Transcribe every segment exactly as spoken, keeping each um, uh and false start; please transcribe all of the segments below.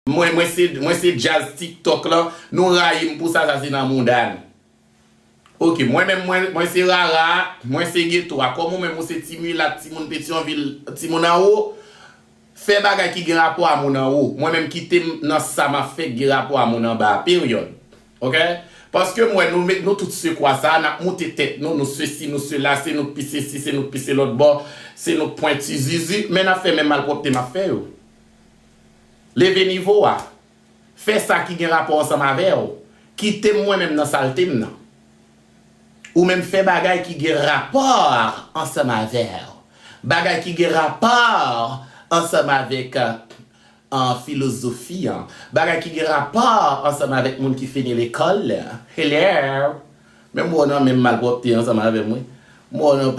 Mwen, mwen se, mwen se djaz TikTok lan. Nou rayi m pou sa, sa se nan mouda nou. Ok, mwen menm, mwen, mwen se rara a, mwen se geto a. Kòm ou menm, ou se ti milat, ti moun Petyonvil, ti moun anwo, fè bagay ki gen rapò a moun anwo. Mwen menm, kite m nan sa m ap fè k gen rapò a moun anba a, peryòd. Ok? Paske m wè nou, nou tout se kwa sa, n ap moute tèt nou, nou sesi, nou sela, se nou k pi sesi, se nou k pi se lòt bò, se nou k pwenti zizi, men n ap fè menm malpwòpte m ap fè yo. Leve nivo a. Fè sa ki gen rapò ansanm avè w. Kite m mwen menm nan salte m nan. Ou menm fè bagay ki gen rapò ansanm avè w. Bagay ki gen rapò ansanm avèk, euh, filozofi an. Bagay ki gen rapò ansanm avèk moun ki fini lekòl la. Hello! Men m wè w nan menm malpwòpte ansanm avè m, wi. M wè w nan,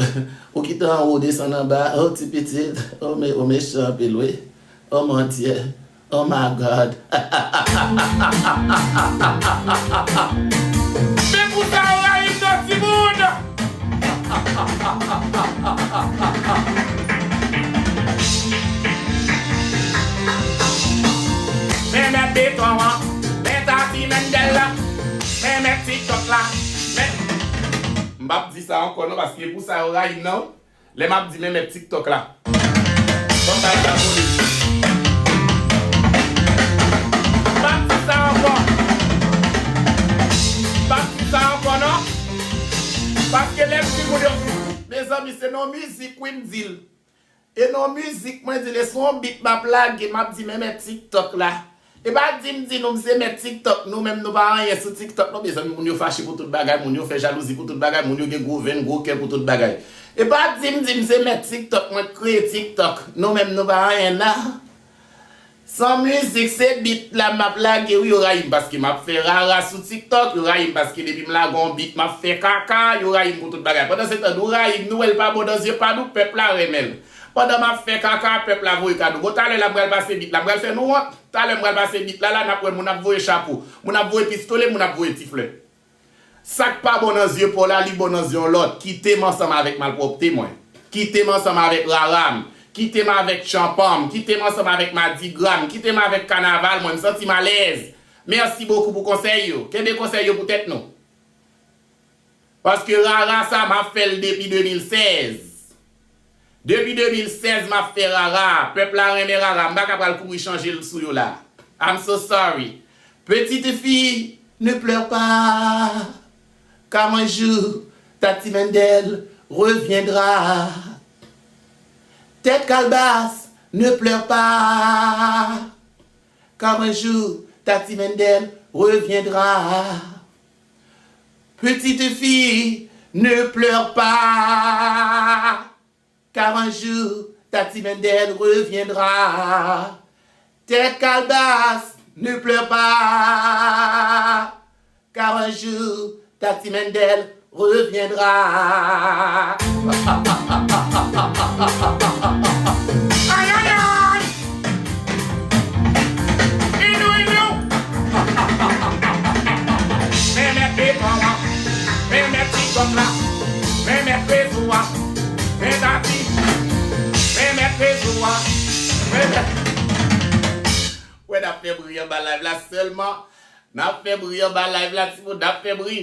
ou kite anwo, ou desann anba, oh, ti pitit, oh, me, ou mechan anpil, wi. Oh, mon Dieu. Oh, my God. Men pou sa yo rayi m nan, timoun! Men mèt beton an, men Tati Mendel la, men mèt TikTok la, men. M p ap di sa ankò non, paske pou sa yo rayi m nan. Lè m ap di men mèt TikTok la. Ban m bay sa pou li. M p ap di sa ankò. M p ap di sa ankò non. Paske lè m di moun yo, mezanmi, se nan mizik wi m di l. E nan mizik mwen di l, e se yon bit m ap lage, m ap di men mèt TikTok la. E pa di m di nou m se mèt TikTok, nou menm nou pa anyen sou TikTok non, mezanmi, moun yo fache pou tout bagay, moun yo fè jalouzi pou tout bagay, moun yo gen gwo venn, gwo kè pou tout bagay. E pa di m di m se mèt TikTok, mwen k kreye TikTok, nou menm nou pa anyen nan. San mizik, se bit la m ap lage, wi, yo rayi m paske m ap fè rara sou TikTok, yo rayi m paske depi m lage yon bit, m ap fè kaka, yo rayi m pou tout bagay. Pandan se tan, nou rayi m, nou wè l pa bon nan zye pa nou, pèp la renmen l. Pandan m ap fè kaka, pèp la voye kado. Bon, talè la, m pral pase bit la, m pral fè nou wont. Talè, m pral pase bit la, la, n ap wè moun ap voye chapo, moun ap voye pistole, moun ap voye ti flè. Sa k pa bon nan zye pa w la, li bon nan zye yon lòt. Kite m ansanm avèk malpwòpte mwen. Kite m ansanm avèk rara m. Kite m avèk tchanpan m. Kite m ansanm avèk madigra m. Kite m avèk kanaval mwen. M santi m alèz. Mèsi bokou pou konsèy yo. Kenbe konsèy yo pou tèt nou. Paske rara sa, m ap fè l depi de mil sèz. Depi de mil sèz, m ap fè rara. Pèp la renmen rara. M pa ka pral kouri chanje l sou yo la. I'm so sorry. Petite fille, ne pleure pas. Car un jour, Tati Mendel reviendra. Tête Calebasse, ne pleure pas. Car un jour, Tati Mendel reviendra. Petite fille, ne pleure pas. Car un jour, Tati Mendel reviendra. Tête Calebasse, ne pleure pas. Car un jour, Tati Mendel reviendra. Ay, ay, ay! Inou, inou! Men mèt beton an, men mèt TikTok la, men mèt rezo a, men Tati, men mèt rezo a, men mèt. Wè, n ap fè bri anba live la sèlman. N ap fè bri anba live la, timoun, n ap fè bri.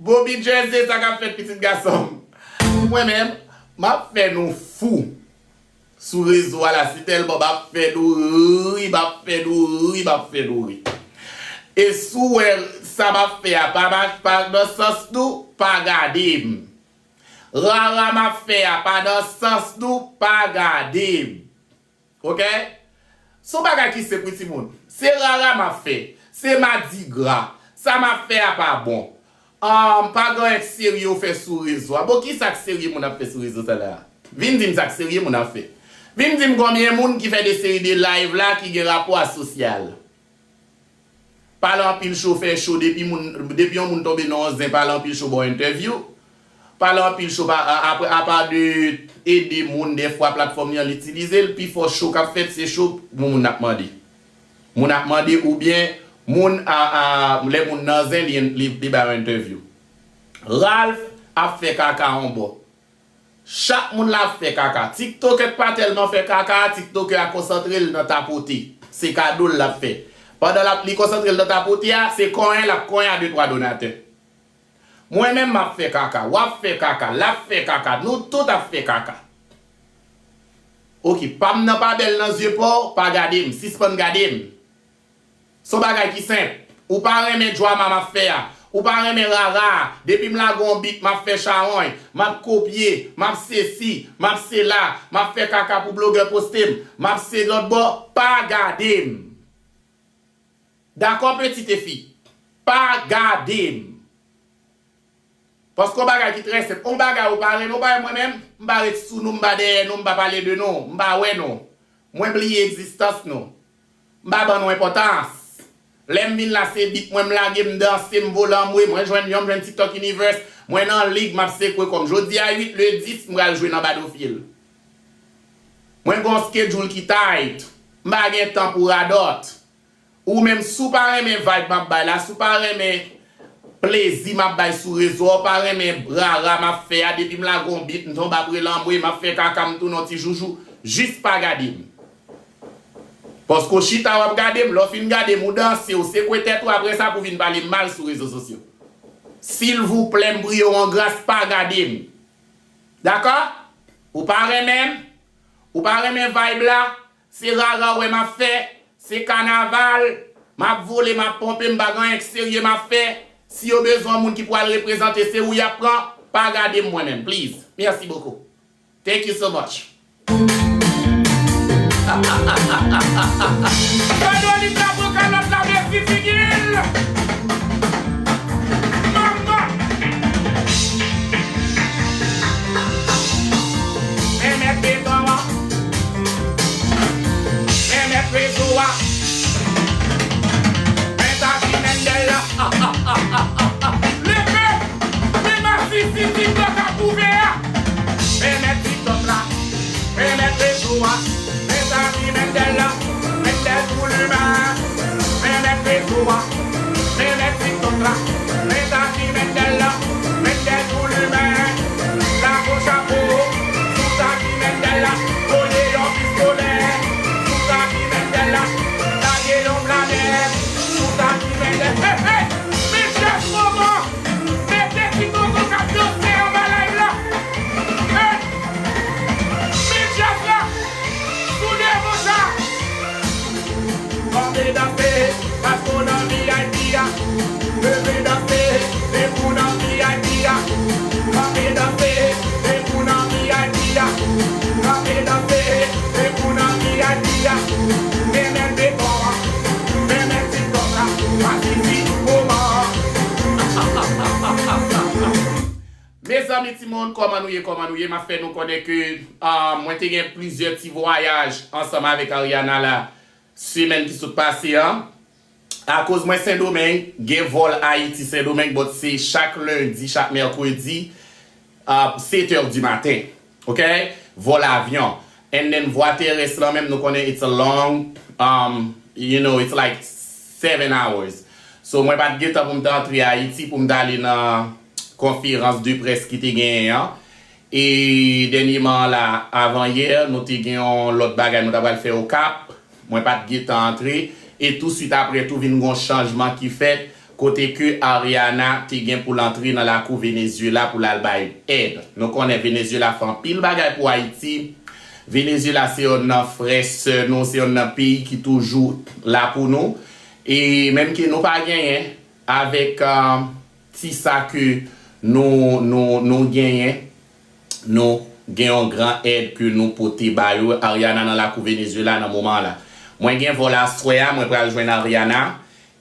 Bobby Jersey, sa k ap fèt, pitit gason m? Mwen menm, m ap fè nou fou sou rezo a la, si tèlman m ap fè nou ri, m ap fè nou ri, m ap fè nou ri. E si w wè sa m ap fè a pa, pa, pa nan sans nou, pa gade m. Rara m ap fè a pa nan sans nou, pa gade m. Ok? Se yon bagay ki senp wi timoun. Se rara m ap fè. Se madigra. Sa m ap fè a pa bon. Ahn, pa gen anyen k serye yo fè sou rezo a. Bon, kisa k serye moun ap fè sou rezo sa la? Vin di m sa k serye moun ap fè. Vin di m konbyen moun ki fè de seri de live la ki gen rapò a sosyal. Pale anpil cho, fè cho, depi moun, depi yon moun tonbe nan yon zen, pale anpil cho ba w entèvyou. Pale anpil cho, pa, a, apre, apa de ede moun, dèfwa platfòm li an, l itilize l, pifò cho k ap fèt, se cho moun ap mande. Moun ap mande oubyen moun a, a, lè moun nan zen, li, li, li ba yo entèvyou. Ralph ap fè kaka yon bò. Chak moun la ap fè kaka. Tiktokè k pa tèlman fè kaka a, tiktokè a konsantre l nan tapote. Se kado l l ap fè. Pandan l ap, li konsantre l nan tapote a, se konyen l ap konyen a de twa donatè. Mwen menm, m ap fè kaka, w ap fè kaka, l ap fè kaka, nou tout ap fè kaka. Oke, pa m nan pa bèl nan zye pa w, pa gade m, sispann gade m. Se yon bagay ki senp. Ou pa renmen drama m ap fè a. Ou pa renmen rara a. Depi m lage yon beat, m ap fè chawony. M ap kopye. M ap sesi. M ap sela. M ap fè kaka pou blogè poste m. M ap se lòt bò. Pa gade m. Dakò, petite fi? Pa gade m. Paske yon bagay ki trè senp. Yon bagay ou pa renmen, ou pa renmen mwen menm, m pa ret sou nou, m pa dèyè nou, m pa pale de nou, m pa wè nou. Mwen bliye egzistans nou. M pa ban nou enpòtans. Lè m vin la, se beat mwen m lage, m danse, m vole anmwe, mwen jwenn yon, m jwenn TikTok Universe, mwen nan lig, m ap sekwe kò m. Jodi a uit, le dis, m pral jwe nan Battlefield. Mwen gen yon schedule ki tight. M pa gen tan pou radòt. Ou menm, si w pa renmen vibe m ap bay la, si w pa renmen plezi m ap bay sou rezo a, w pa renmen rara m ap fè a, depi m lage yon beat, m tonbe ap rele anmwe, m ap fè kaka, m tounen yon ti joujou, jis pa gade m. Paske w chita w ap gade m, lè w fin gade m, ou danse, ou sekwe tèt ou, apre sa pou w vin pale m mal sou rezo sosyo. Silvouplè, m priye w an gras, pa gade m. Dakò? Ou pa renmen m? Ou pa renmen vibe la? Se rara w wè m ap fè? Se kanaval? M ap vole, m ap ponpe, m pa gen anyen k serye m ap fè? Si yo bezwen yon moun ki pou al reprezante, se ou y ap pran? Pa gade m mwen menm, please. Merci beaucoup. Thank you so much. Fredolin la pran kalòt la, mèsi figi l. Manman! Men mèt beton an. Men mèt rezo a. Men sa ki Mendel la. Leve! Men masisi TikTok ap ouve a. Men mèt TikTok la. Men mèt rezo a. Men sa ki Mendel la. Mendel pou limen. Men mèt rezo a. Men mèt TikTok la. Men sa ki Mendel la. Mendel pou limen. Lage yon chapo. Sou sa ki Mendel la. Voye yon pistolè. Sou sa ki Mendel la. Lage yon planèt. Sou sa ki Mendel. Hey, hey! Men jazz moman! Mete ti tonton k ap danse anba live la. Hey! Men jazz la! Sou devan sa! Kanpe danse, paske w nan V I P a. Leve danse, depi w nan V I P a. Kanpe danse, depi w nan V I P a. Kanpe danse, depi w nan V I P a. Men mèt beton an, men mèt TikTok la, pa sezi moman an. Mezanmi timoun, kòman nou ye, kòman nou ye? M ap fè nou konnen ke, ah, mwen te gen plizyè ti vwayaj ansanm avèk Ariana la semèn ki sot pase an. Akoz mwen Sendomeng, gen vòl Ayiti Sendomeng, but se chak lendi, chak mèkredi, ah, sèt è di maten. Ok? Vòl avyon. And then vwa terès lan menm, nou konnen it's a long, um, you know, it's like seven hours. So, mwen pa t gen tan pou m t antre Ayiti, pou m t ale nan konferans de près ki te genyen an. E dènyèman la, avan yè, nou te gen yon lòt bagay nou ta pral fè Okap. Mwen pa t gen tan antre. E tou swit apre tou vin gon chanjman ki fèt kote ke Ariana te gen pou l antre nan lakou Venezuela pou l al bay èd. Nou konnen Venezuela fè anpil bagay pou Ayiti. Venezuela se yonn nan frè sè nou, se yonn nan peyi ki toujou la pou nou. E menm ke nou pa genyen, avèk, ah, ti sa ke nou, nou, nou genyen, nou gen yon gran èd ke nou pote ba yo. Ariana nan lakou Venezuela nan moman la. Mwen gen vòl aswè a, mwen pral jwenn Ariana.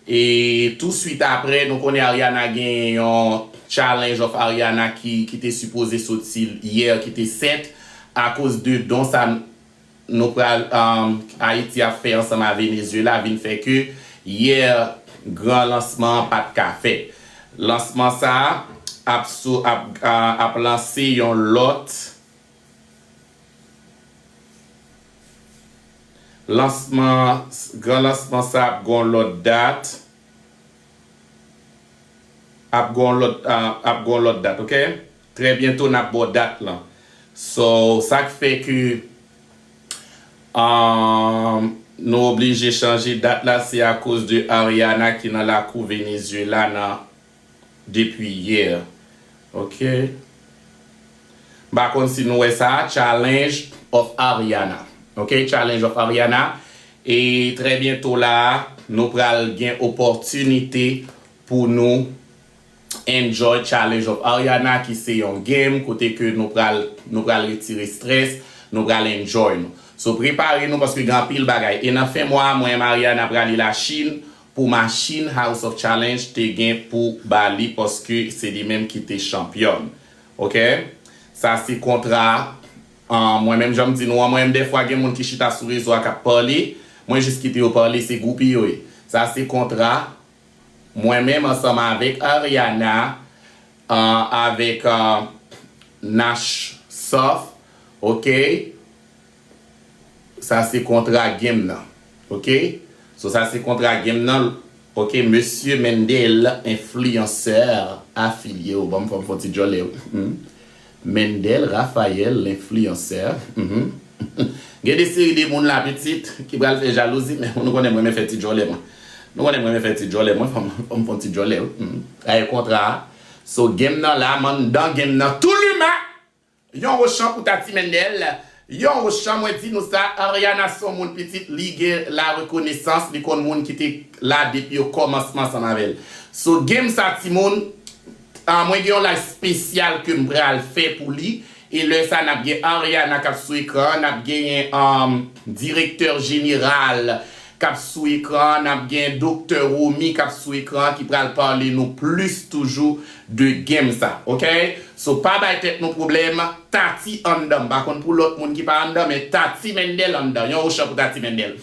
E tou swit apre, nou konnen Ariana gen yon Challenge of Ariana ki, ki te sipoze soti yè, ki te sèt, akoz de don sa nou pral, um, Ayiti ap fè ansanm a Venezuela, vin fè ke yè gran lansman an pa t ka fèt. Lansman sa a ap sou, ap, a, ap lanse yon lòt lansman, gran lansman sa ap gon lòt dat. Ap gon lòt, a, ap gon lòt dat, ok? Trè byento n ap ba w dat lan. So, sa k fè ke, um, Nou oblije chanje dat la, se akoz de Ariana ki nan lakou Venezuela nan depi yè. Ok. M pa konn si nou wè sa, Challenge of Ariana. Ok, Challenge of Ariana. E trè byento la, nou pral gen opòtinite pou nou enjoy Challenge of Ariana, ki se yon game kote ke nou pral, nou pral retire strès, nou pral enjoy nou. So, prepare nou paske gen anpil bagay. E nan fen mwa, mwen, Ariana prale Lachin pou machin House of Challenge te gen pou ba li paske se li menm ki te chanpyòn. Ok? Sa se kontra. Ah, mwen menm, jan m di nou an, mwen menm, dèfwa gen moun ki chita sou rezo a k ap pale, mwen jis kite yo pale, se goupi yo ye. Sa se kontra. Mwen menm ansanm avèk Ariana, ah, avèk, ah, Nash Soft, ok? Sa se kontra game nan, ok? So, sa se kontra game nan, ok? Mesye Mendel, enfliyansè afilye, w ban m fè m fè yon ti djòlè, wi. Hmm. Mendel Raphael, lenfliyansè. Mhm. Gen de seri de moun la, pitit, ki pral fè jalouzi, men nou konnen mwen renmen fè ti djòlè mwen. Nou konnen mwen renmen fè ti djòlè mwen, fò m, fò m fè yon ti djòlè, wi. Mhm. Sa e kontra a. So, game nan la, m anndan game nan. Tou lima! Yon ochan pou Tati Mendel. Yon ochan, mwen di nou sa, Ariana se yon moun pitit, li gen la rekonesans, li konn moun ki te la depi o kòmansman ansanm avè l. So, game sa, timoun, ah, mwen gen yon live espesyal ke m pral fè pou li. E lè sa, n ap gen Ariana k ap sou ekran, n ap genyen, um, direktè jeneral k ap sou ekran, n ap gen Doktè Romy k ap sou ekran ki pral pale nou plis toujou de game sa, ok? So, pa bay tèt nou pwoblèm, Tati anndan. M pa konn pou lòt moun ki pa anndan, men Tati Mendel anndan. Yon ochan pou Tati Mendel.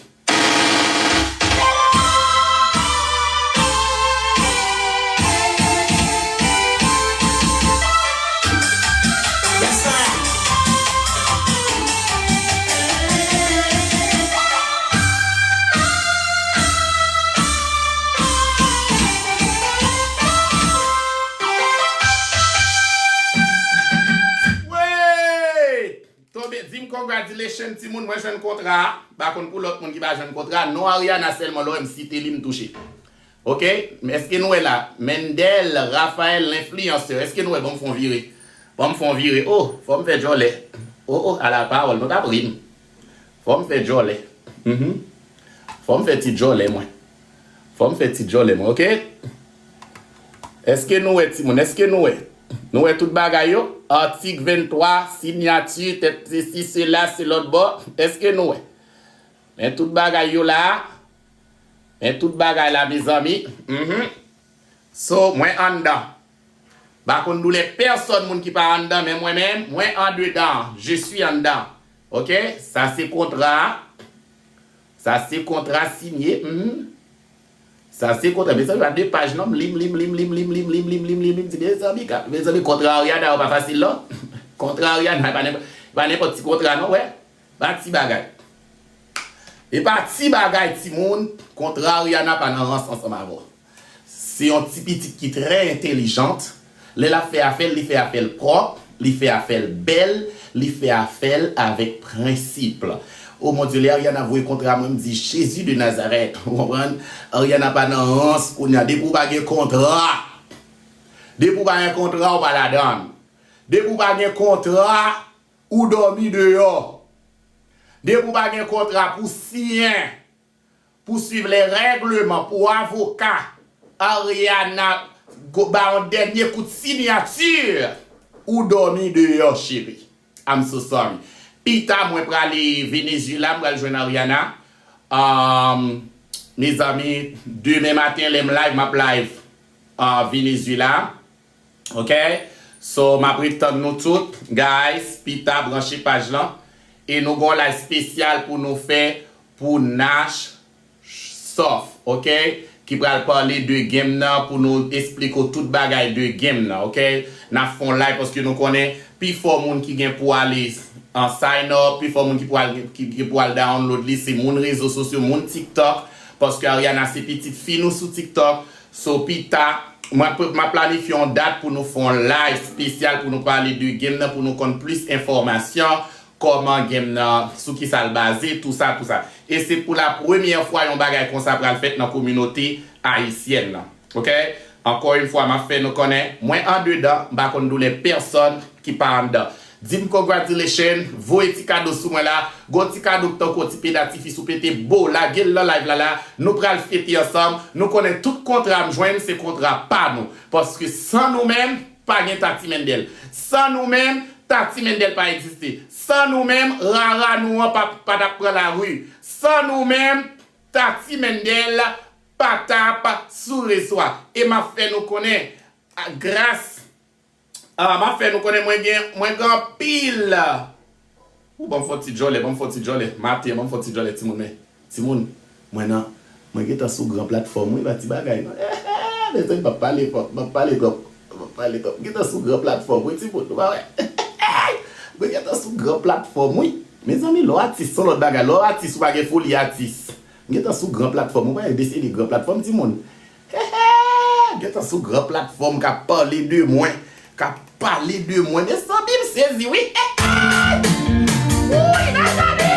Wait! Tonbe, di m congratulations, timoun, mwen jwenn kontra a. Pa konn pou lòt moun ki pa jwenn kontra a. Non Ariana sèlman, lè w wè m site li, m touche. Ok? Men èske nou wè la? Mendel Raphael, lenfliyansè. Èske nou wè? Ban m fè yon vire. Ban m fè yon vire. Oh, fò m fè djòlè. Oh, oh, ala pawòl, nou t ap ri m. Fò m fè djòlè. Mhm. Fò m fè ti djòlè, mwen. Fò m fè ti djòlè, mwen, ok? Èske nou wè, timoun? Èske nou wè? Nou wè tout bagay yo? Atik venntwa, sinyati, tèt sesi, sela, se lòt bò. Èske nou wè? Men tout bagay yo la. Men tout bagay la, mezanmi. Mhm. So, mwen anndan. Pa konn doulè pèsòn moun ki pa anndan, men mwen menm, mwen andedan. Je suis anndan. Ok? Sa se kontra a. Sa se kontra sinye. Mhm. Sa se kontra. Mezanmi, pa de paj non, m li, m li, m li, m li, m li, m li, m li, m li, m li, m li, m di, mezanmi, ka-, mezanmi, kontra Ariana yo pa fasil non. Kontra Ariana, e pa nenpòt, pa nenpòt ti kontra non, wè. Pa ti bagay. E pa ti bagay, timoun, kontra Ariana pa nan rans ansanm avè w. Se yon ti pitit ki trè entèlijant. Lè l ap fè afè l, li fè afè l pwòp, li fè afè l bèl, li fè afè l avèk prensip. O mon Dye, lè Ariana voye kontra mwen, m di, Jezi de Nazarèt. Ou konprann? Ariana pa nan rans kounye a. Depi w pa gen kontra, depi w pa gen kontra, ou pa ladan l. Depi w pa gen kontra, ou dòmi deyò. Depi w pa gen kontra pou siyen, pou swiv lè règleman, pou avoka Ariana go-, ba yon dènye kout sinyati, ou dòmi deyò, cheri. I'm so sorry. Pita, mwen prale Venezuela, m pral jwenn Ariana. Um, mezanmi, demen maten, lè m live, m ap live, uh, Venezuela. Ok? So, m ap ret tann nou tout. Guys, pita branche paj lan. E nou gon live espesyal pou nou fè pou Nash Soft, ok? Ki pral pale de game nan pou nou esplike w tout bagay de game nan, ok? N ap fè yon live paske nou konnen pifò moun ki gen pou ale an sign up, pifò moun ki pou al, ki, ki pou al download li, se moun rezo sosyo, moun TikTok, paske Ariana se pitit fi nou sou TikTok. So, pita, mwen p-, m ap planifye yon dat pou nou fè yon live espesyal pou nou pale de game nan, pou nou konn plis enfòmasyon, kòman game nan, sou kisa l baze, tou sa, tou sa. E se pou la premyè fwa yon bagay konsa pral fèt nan kominote ayisyèn nan. Oke? Ankò yon fwa, m ap fè nou konnen, mwen andedan, m pa konn doulè pèsonn ki pa anndan. Di m congratulations, voye ti kado sou mwen la, gon ti kado k tankou ti peda tifi sou pete, bo, lage l nan live la la, nou pral fete ansanm, nou konnen tout kontra m jwenn, se kontra pa nou. Paske san nou menm, pa gen Tati Mendel. San nou menm, Tati Mendel pa egziste. San nou menm, rara nou an pa, pa t ap pran lari. San nou menm, Tati Mendel pa t ap sou rezo a. E m ap fè nou konnen, a, gras, a, m ap fè nou konnen mwen gen, mwen gen anpil. Ou ban m fè ti djòlè, ban m fè ti djòlè. Maten, ban m fè ti djòlè, timoun, men. Timoun, mwen nan, mwen gentan sou gran platfòm, wi, pa ti bagay, non. Mezanmi, m ap pale fò, m ap pale twòp, m ap pale twòp. Mwen gentan sou gran platfòm, wi, timoun, nou pa wè. Mwen gentan sou gran platfòm, wi. Mezanmi, lè w atis, se yon lòt bagay. Lè w atis, ou pa gen foli atis. Mwen gentan sou gran platfòm, ou pa wè, deside gran platfòm, timoun. Gentan sou gran platfòm k ap pale de mwen. K ap pale de mwen. Mezanmi, m sezi, wi. Wi, mezanmi,